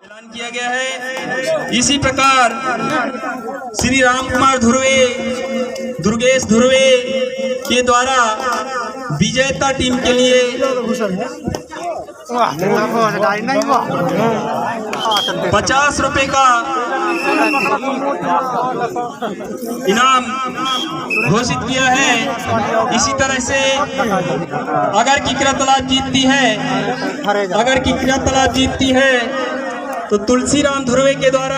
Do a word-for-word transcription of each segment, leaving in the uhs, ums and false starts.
ऐलान किया गया है। इसी प्रकार श्री राम कुमार धुर्वे, दुर्गेश धुर्वे के द्वारा विजेता टीम के लिए पचास रुपए का इनाम घोषित किया है। इसी तरह से अगर किकरा तालाब जीतती है, अगर किकरा तालाब जीतती है तो तुलसी राम धुर्वे के द्वारा,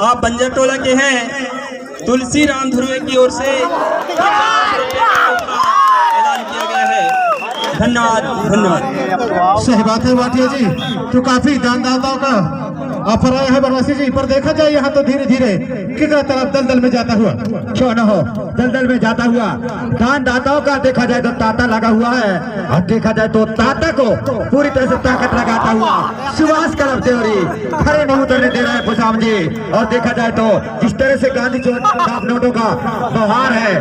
आप बंजर टोला के हैं, तुलसी राम धुर्वे की ओर से पचास रुपए का ऐलान किया गया है। धन्यवाद, धन्यवाद। सही बात है भाटिया जी, तो काफी दानदाताओं का ऑफर आया है बनवासी जी, पर देखा जाए यहाँ तो धीरे धीरे किकरा तालाब दलदल में जाता हुआ, क्यों न हो, दलदल में जाता हुआ दानदाताओं का देखा जाए तो तांता लगा हुआ है, और देखा जाए तो तांता को पूरी तरह से ताकत लगाता हुआ सुभाष क्लब देवरी खड़े नहीं उतरने दे रहा है पुसाम जी। और देखा जाए तो जिस तरह से गांधी चौक नोटों का त्योहार है,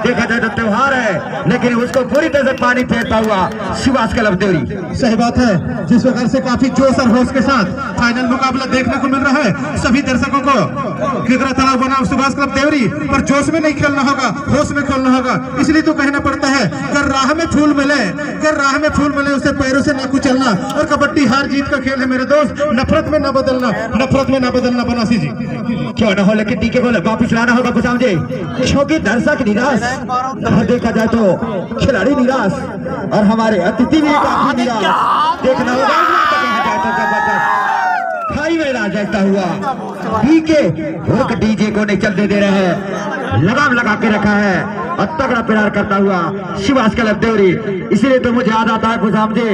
देखा जाए तो त्योहार है, लेकिन उसको पूरी तरह से पानी फेरता हुआ सुभाष क्लब देवरी। सही बात है, जिस प्रकार से काफी जोश और होश के साथ फाइनल मुकाबला देखने को मिल रहा है सभी दर्शकों को, किकरा तालाब बनाम सुभाष क्लब देवरी, पर जोश में नहीं खेलना होगा, होश में खेलना होगा। इसलिए तो कहना पड़ता है, कर राह में फूल मिले, कर राह में फूल मिले, उसे पैरों से ना कुचलना। और कबड्डी हार जीत का खेल है मेरे दोस्त, नफरत में ना बदलना, नफरत में ना बदलना बनवासी जी। क्यों ना हो, लेकिन डीके को वापस लाना होगा पुसाम जी, क्योंकि दर्शक निराश, और देखा जाए तो खिलाड़ी निराश, और हमारे अतिथि भी काफी निराश। देखना होगा, देखा जाए तो जबरदस्त खाई में ला जाता हुआ डीके, डीजे को नहीं चलने दे रहे हैं, लगाम लगा के रखा है और तगड़ा प्यार करता हुआ सुभाष क्लब देवरी। इसीलिए तो मुझे याद आता है पुसाम जी,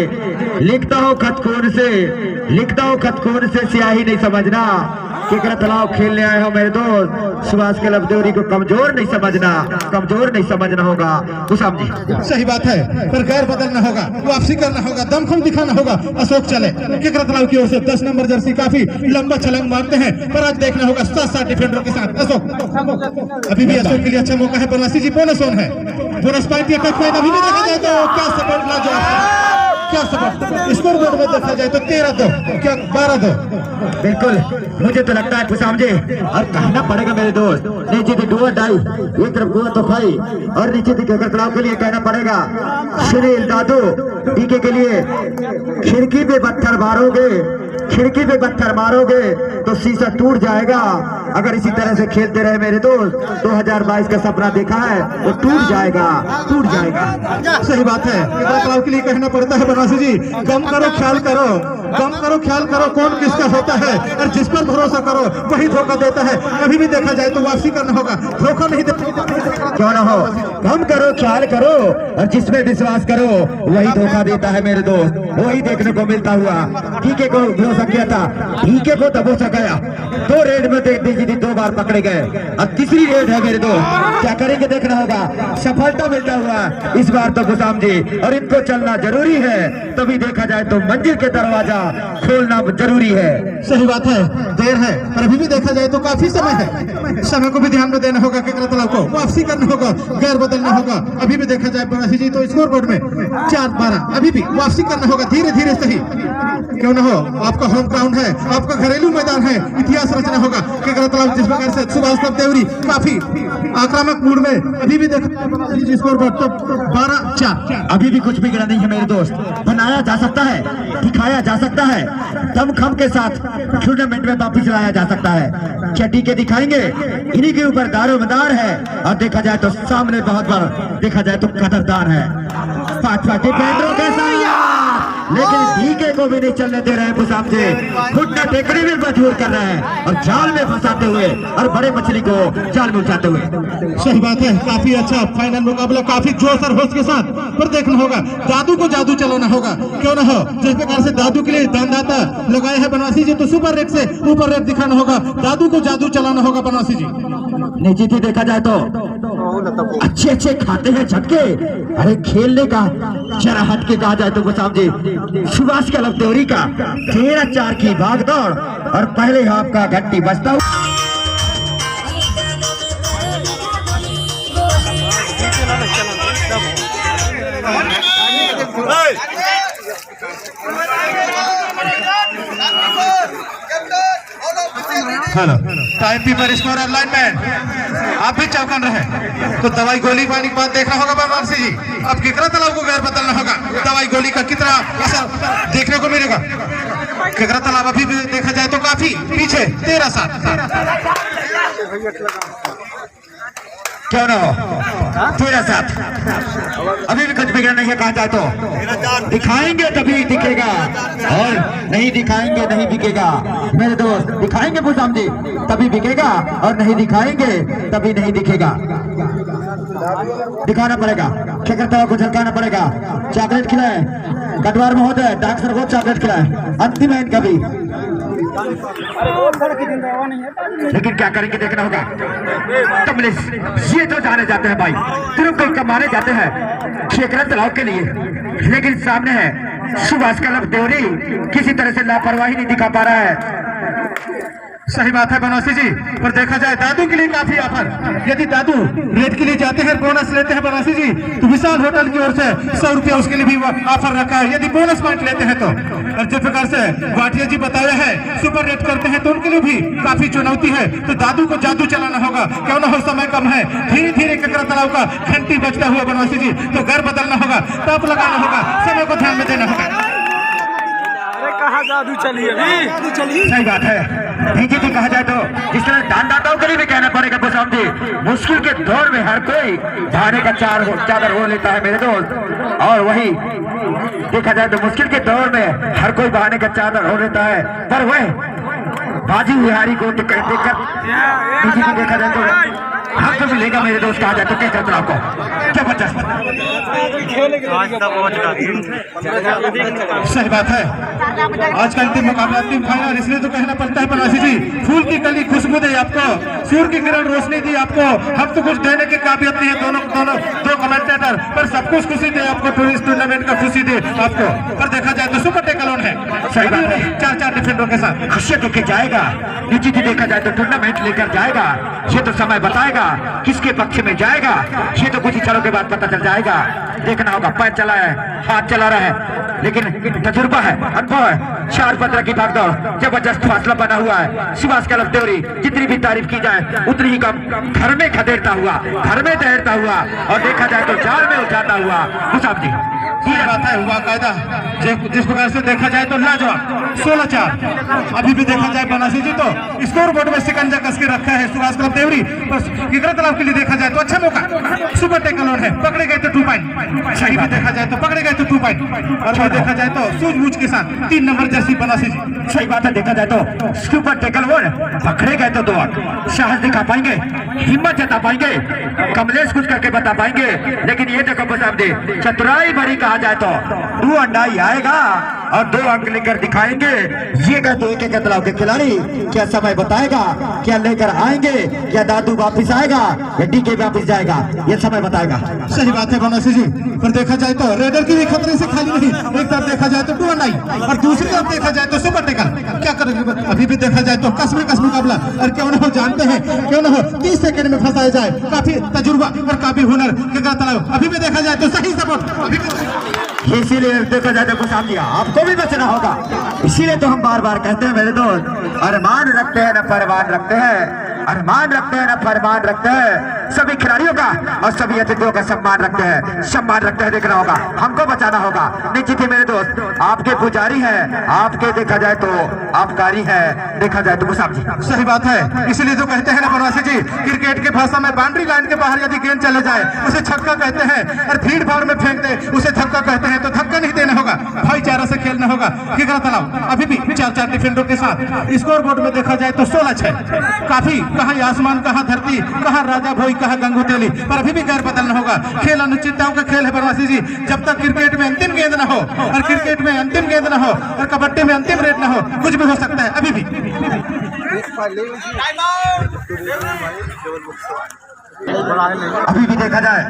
लिखता हूँ खत खून से, लिखता हूँ खत खून से, स्याही नहीं समझना। किकरा तालाब खेलने आए हो मेरे दोस्त, सुभाष क्लब देवरी को कमजोर नहीं समझना, कमजोर नहीं समझना होगा पुसाम जी। सही बात है, पर गैर बदलना होगा, वापसी करना होगा, दमखम दिखाना होगा। अशोक चले, किकरा तालाब की ओर से दस नंबर जर्सी काफी लंबा छलांग मारते हैं, पर आज देखना होगा सात सात डिफेंडरों के साथ। अशोक, अभी भी अशोक के लिए अच्छा मौका है, बनवासी जी, बोनस ऑन है, बोनस पॉइंट या कट पॉइंट अभी भी देखा जाए तो क्या सपोर्ट, लाजवाब, क्या सपोर्ट। स्कोर बोर्ड में देखा जाए तो तेरह दो, क्या बारह दो। बिल्कुल, मुझे तो लगता है पुसाम जी, और कहना पड़ेगा मेरे दोस्त, नीचे थी डुअर डाई, एक तरफ गोवा तो खाई, और नीचे थी किकरा तालाब के लिए कहना पड़ेगा सुनील दादू, डीके के लिए, खिड़की पे पत्थर मारोगे, खिड़की पे पत्थर मारोगे तो शीशा टूट जाएगा। अगर इसी तरह से खेलते रहे मेरे दोस्त, दो हज़ार बाईस का सपना देखा है, वो टूट जाएगा, टूट जाएगा। सही बात है, किकरा तालाब के लिए कहना पड़ता है बनवासी जी, कम करो, ख्याल करो, कम करो, ख्याल करो, कौन किसका होता है, और जिस पर भरोसा करो वही धोखा देता है। अभी भी देखा जाए तो वापसी करना होगा, धोखा नहीं दे। क्यों ना हो, कम करो, ख्याल करो, और जिसमें विश्वास करो वही धोखा देता है मेरे दोस्त, वही देखने को मिलता हुआ। डीके को भरोसा किया था, डीके को दबोचा गया, दो रेड में देख दीजिए, दो बार पकड़े गए। अब तीसरी रेड है मेरे दोस्त, क्या करेंगे देखना होगा, सफलता मिलता हुआ इस बार तो पुसाम जी, और इनको चलना जरूरी है, तभी देखा जाए तो मंजिल के दरवाजा खोलना जरूरी है। सही बात है, देर है, पर अभी भी देखा जाए तो काफी समय है, समय को भी ध्यान में देना होगा। किकरा तालाब को वापसी करना होगा, गैर बदलना होगा। अभी भी देखा जाए बनवासी जी तो स्कोर बोर्ड में चार बारह, अभी भी वापसी करना होगा धीरे धीरे सही। क्यों ना हो, आपका होम ग्राउंड है, आपका घरेलू मैदान है, इतिहास रचना होगा। किकरा तालाब जिस प्रकार से सुभाष क्लब देवरी काफी आक्रामक मूड में, अभी भी देखा जाए स्कोर बोर्ड तो बारह चार। अभी भी कुछ बिगड़ा नहीं है मेरे दोस्त, बनाया जा सकता है, दिखाया जा सकता है, दमखम के साथ टूर्नामेंट में वापस लाया जा सकता है। क्या डीके दिखाएंगे, इन्हीं के ऊपर दारोमदार है। और देखा जाए तो सामने बहुत बड़ा, देखा जाए तो कदरदान है, पांच पांच डिफेंडरों के साथ, लेकिन डीके को भी नहीं चलने दे रहे हैं पुसाम जी, घुटना टेकने में मजबूर कर रहे हैं और जाल में फंसाते हुए और बड़े मछली को जाल में उलझाते हुए। सही बात है, काफी अच्छा फाइनल मुकाबला, काफी जोश और होश के साथ, पर देखना होगा, दादू को जादू चलाना होगा। क्यों ना हो, जिस प्रकार से दादू के लिए दानदाता लगाए हैं बनवासी जी, तो सुपर रेट से ऊपर रेट दिखाना होगा, दादू को जादू चलाना होगा बनवासी जी। निश्चित ही देखा जाए तो अच्छे अच्छे खाते हैं झटके। अरे खेलने का जरा हट के कहा जाए तो गुसाम जी, सुभाष क्लब देवरी का तेरह चार की भागदौड़ और पहले हाफ का घंटी बजता हुआ। Hello, time keeper, scorer, lineman, आप भी चौकन रहे। तो दवाई गोली पानी के बाद देखना होगा बनवासी जी, अब केकरा तालाब को गैर बदलना होगा। दवाई गोली का कितना असर देखने को मिलेगा। केकरा तालाब अभी भी देखा जाए तो काफी पीछे, तेरह सात। क्यों ना हो, तेरह सात। अभी भी कुछ बिगड़ा नहीं है, कहा जाए तो। दिखाएंगे तभी दिखेगा, और नहीं दिखाएंगे नहीं बिकेगा। मेरे दोस्त, दिखाएंगे भूषण जी, तभी बिकेगा, और नहीं दिखाएंगे तभी नहीं दिखेगा। दिखाना पड़ेगा, चक्कर को झलकाना पड़ेगा। चॉकलेट खिलाए गटवार महोदय, डॉक्टर को चॉकलेट खिलाए। अंतिम है इनका भी। लेकिन क्या करेंगे, देखना होगा। कमलेश, ये तो जाने जाते हैं भाई, तुरंत कोई कमाने जाते हैं खेकरा तालाब के लिए, लेकिन सामने है सुभाष कलप देवरी, किसी तरह से लापरवाही नहीं दिखा पा रहा है। सही बात है बनवासी जी, पर देखा जाए दादू के लिए काफी ऑफर। यदि दादू रेड के लिए जाते हैं, बोनस लेते हैं बनवासी जी, तो विशाल होटल की ओर से सौ रुपया उसके लिए भी ऑफर रखा है। यदि बोनस पॉइंट लेते हैं तो, और जिस प्रकार से भाटिया जी बताया है, सुपर रेड करते हैं तो उनके लिए भी काफी चुनौती है। तो दादू को जादू चलाना होगा, क्यों ना हो, समय कम है। धीरे धीरे केकरा तालाब का घंटी बजता हुआ बनवासी जी, तो गैर बदलना होगा, टॉप लगाना होगा, समय को ध्यान में देना होगा। अरे कहाँ जादू चली अभी? सही बात है, डीजी जी, कहा जाए तो जिस तरह दानदाताओं के लिए भी कहना पड़ेगा भूषण जी, मुश्किल के दौर में हर कोई बहाने का चार हो, चादर हो लेता है मेरे दोस्त। और वही देखा जाए तो मुश्किल के दौर में हर कोई बहाने का चादर हो लेता है, पर वह बाजी बिहारी को देख कर, डीजी को देखा जाए तो हक तो मिलेगा मेरे दोस्त, कहा जाए तो केकरा तालाब को। जबरदस्त। सही बात है, आज का अंतिम मुकाबला, अंतिम फाइनल, इसलिए तो कहना पड़ता है बनवासी जी, फूल की कली खुशबू दे आपको, सूर्य की किरण रोशनी दी आपको। हम तो कुछ देने के काबिलियत नहीं है, दोनों दोनों दो कमेंटेटर, पर सब कुछ खुशी दे आपको, टूरिस्ट टूर्नामेंट का खुशी दे आपको। पर देखा जाए तो सुपर टैकल ऑन है। सही बात है। चार चार डिफेंडरों के साथ खुशियां देके जाएगा। निश्चित ही देखा जाए तो टूर्नामेंट लेकर जाएगा। ये तो समय बताएगा किसके पक्ष में जाएगा, ये तो कुछ ही क्षणों के बाद पता चल जाएगा। देखना होगा, पैर चला है, हाथ चला रहा है, लेकिन तजुर्बा है, अनुभव है। चार पन्द्रह की भागदौड़, जबरदस्त फासला बना हुआ है। सुभाष कलप देवरी, जितनी भी तारीफ की जाए उतनी ही कम। घर में खदेड़ता हुआ, घर में तैरता हुआ, और देखा जाए तो जाल में उठाता हुआ। मुसाब जी, ये बात है, बाकायदा जि-, जिस प्रकार से देखा जाए तो लाजवाब। सोलह चार। अभी भी देखा जाए बनवासी जी तो स्कोर बोर्ड में शिकंजा कस के रखा है सुभाष कलप देवरी। बस केकरा तालाब के लिए देखा जाए तो अच्छा मौका, सुपर टैकल ऑन है, पकड़े गए तो टू पॉइंट। सही भी बात है। देखा जाए तो पकड़े गए तो टू पॉइंट, और वो देखा जाए तो सूझबूझ के साथ तीन नंबर जर्सी बनवासी जी। सही बात है, देखा जाए तो सुपर टैकल ऑन, पकड़े गए तो दो अंक। साहस दिखा पाएंगे, हिम्मत जता पाएंगे, कमलेश कुछ करके बता पाएंगे। लेकिन ये देखो बस आप दे, चतुराई भरी कहा जाए तो टू अंडा ही आएगा और दो अंक लेकर दिखाएंगे। ये कहते हैं कि केकरा तालाब के खिलाड़ी, क्या समय बताएगा, क्या लेकर आएंगे, क्या दादू वापिस आएगा या डीके वापिस जाएगा, ये समय बताएगा। सही बात है बनवासी जी, पर देखा जाए तो रेडर की भी खतरे से खाली नहीं। एक तरफ देखा जाए तो टू अंडा ही, और दूसरी तरफ देखा जाए तो सुपर टैकल। क्या करेंगे? अभी भी देखा जाए तो कसमे कस मुकाबला, और क्यों ना हो जानते हैं, क्यों ना हो तीस सेकंड में फंसाया जाए। काफी तजुर्बा और काफी हुनर केकरा तालाब। अभी भी देखा जाए तो सही सपोर्ट, अभी भी इसीलिए देखा जाए तो गुस्सा दिया, आपको भी बचना होगा। इसीलिए तो हम बार बार कहते हैं मेरे दोस्त, अरमान रखते हैं ना फरमान रखते हैं, अरमान रखते हैं ना फरमान रखते हैं। सभी खिलाड़ियों का और सभी अतिथियों का सम्मान रखते हैं, सम्मान रखते हैं। देखना होगा, हमको बचाना होगा। निश्चित ही मेरे दोस्त, आपके पुजारी हैं, आपके देखा जाए तो आबकारी है, देखा जाए तो गुस्सा जी। सही बात है, इसीलिए तो कहते हैं ना बनवासी जी, क्रिकेट के भाषा में बाउंड्री लाइन के बाहर यदि गेंद चले जाए उसे छक्का कहते हैं, और भीड़ भाड़ में फेंक दे उसे धक्का कहते हैं। तो धक्का नहीं देना होगा, भाईचारा से खेलना होगा। केकरा तालाब अभी भी चार चार डिफेंडरों के साथ। स्कोर बोर्ड में देखा जाए तो सोलह छह। काफी, कहाँ आसमान, कहाँ धरती, कहाँ राजा भोई, कहाँ गंगू तेली, पर अभी भी गैर बदलना होगा। खेल अनिश्चितताओं का खेल है बनवासी जी। जब तक क्रिकेट में अंतिम गेंद ना हो, और क्रिकेट में अंतिम गेंद ना हो, और कबड्डी में अंतिम रेड ना हो, कुछ भी हो सकता है अभी भी। अभी भी देखा जाए,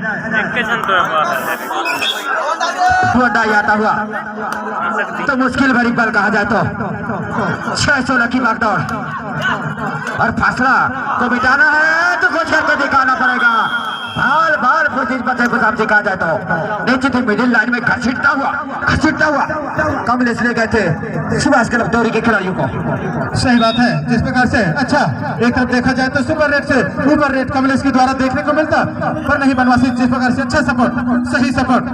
दो अंडा ही आता हुआ तो मुश्किल भरी पल कहा जाए तो छह सौ लकी भागदौड़, और फासला को मिटाना है तो कुछ करके दिखाना पड़ेगा। बाल बाल कोशिश बचे गुलाम जी कहा जाए तो नीचे थी मिडिल लाइन में घसीटता हुआ, घसीटता हुआ कमलेश ले गए थे सुभाष क्लब देवरी के खिलाड़ियों को। सही बात है, जिस प्रकार से अच्छा एक तरफ देखा जाए तो सुपर रेट से ऊपर रेट कमलेश के द्वारा देखने को मिलता, पर नहीं बनवासी, जिस प्रकार से अच्छा सपोर्ट, सही सपोर्ट,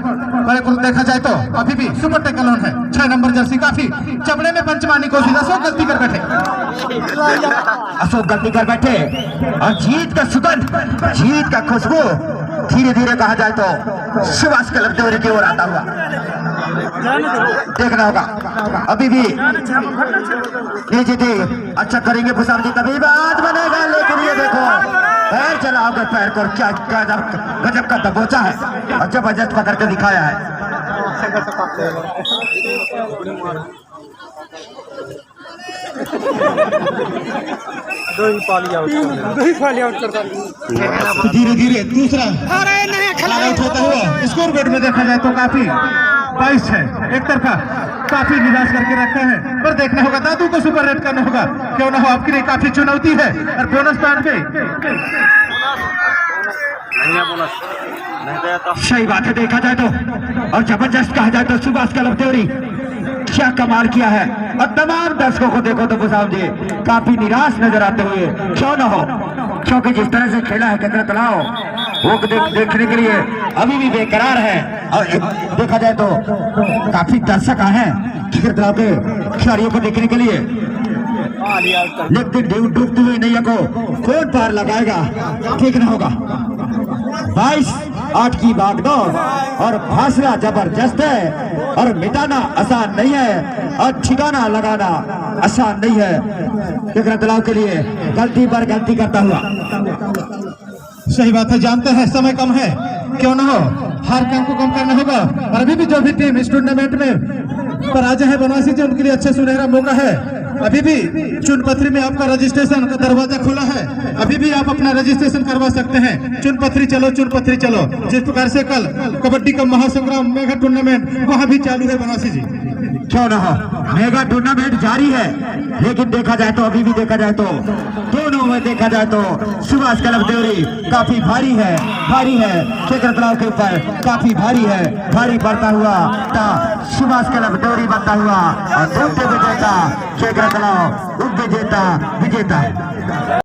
पर एक देखा जाए तो अभी भी सुपर टेक अलोन है। छह नंबर जर्सी काफी चपड़े में पंच मारने की कोशिश, अशोक गलती कर बैठे। अशोक गलती कर बैठे और जीत का सुगंध, जीत का खुशबू धीरे धीरे कहा जाए तो सुभाष क्लब देवरी की ओर आता हुआ देखना होगा। अभी भी ये जीते अच्छा करेंगे भूषण जी, तभी बात बनेगा। लेकिन ये देखो पैर चलाओगे, पैर को क्या गजब, गजब का दबोचा है और जबरदस्त पकड़ के दिखाया है। दो ही पाली आउट कर दिया। दो ही पाली आउट करता। धीरे धीरे दूसरा अरे नहीं, खिला आउट होता हुआ स्कोर बोर्ड में देखा जाए तो काफी बाईस है, एक तरफा काफी निराश करके रखा है, पर देखना होगा दादू को सुपर रेट करना होगा। क्यों ना हो, आपके लिए काफी चुनौती है और बोनस पॉइंट भी। नहीं है बोनस, नहीं गया तो। सही बात है, देखा जाए तो और जबरदस्त कहा जाए तो सुभाष क्लब देवरी क्या कमाल किया है। और तमाम दर्शकों को देखो तो भूषण जी काफी निराश नजर आते हुए क्यों ना हो, क्योंकि जिस तरह से खेला है केकरा तलाव, वो देख, देखने के लिए अभी भी बेकरार है। और एक, देखा जाए तो काफी दर्शक आए हैं केकरा तलाव के खिलाड़ियों को देखने के लिए, लेकिन डूब-, डूबती हुई नैया को कौन पार लगाएगा, देखना होगा। बाईस आठ की भागदौड़ और फासला जबरदस्त है और मिटाना आसान नहीं है और ठिकाना लगाना आसान नहीं है। केकरा तलाव के लिए गलती पर गलती करता हुआ। सही बात है, जानते हैं समय कम है, क्यों ना हो, हार के हमको कम करना होगा। और अभी भी जो भी टीम इस टूर्नामेंट में पराजय है बनवासी जी, उनके लिए अच्छा सुनहरा मौका है। अभी भी चुनपथरी में आपका रजिस्ट्रेशन का दरवाजा खुला है, अभी भी आप अपना रजिस्ट्रेशन करवा सकते हैं। चुनपथरी चलो, चुनपथरी चलो। जिस प्रकार से कल कबड्डी का महासंग्राम मेगा टूर्नामेंट वहां भी चालू है बनवासी जी। क्यों ना हो, मेगा टूर्नामेंट जारी है, लेकिन देखा जाए तो, अभी भी देखा जाए तो, दोनों में देखा जाए तो सुभाष क्लब देवरी काफी भारी है, भारी है, केकरा तलाव के ऊपर काफी भारी है, भारी बढ़ता हुआ ता सुभाष क्लब देवरी बढ़ता हुआ और द्वितीय विजेता केकरा तलाव उपविजेता, विजेता है।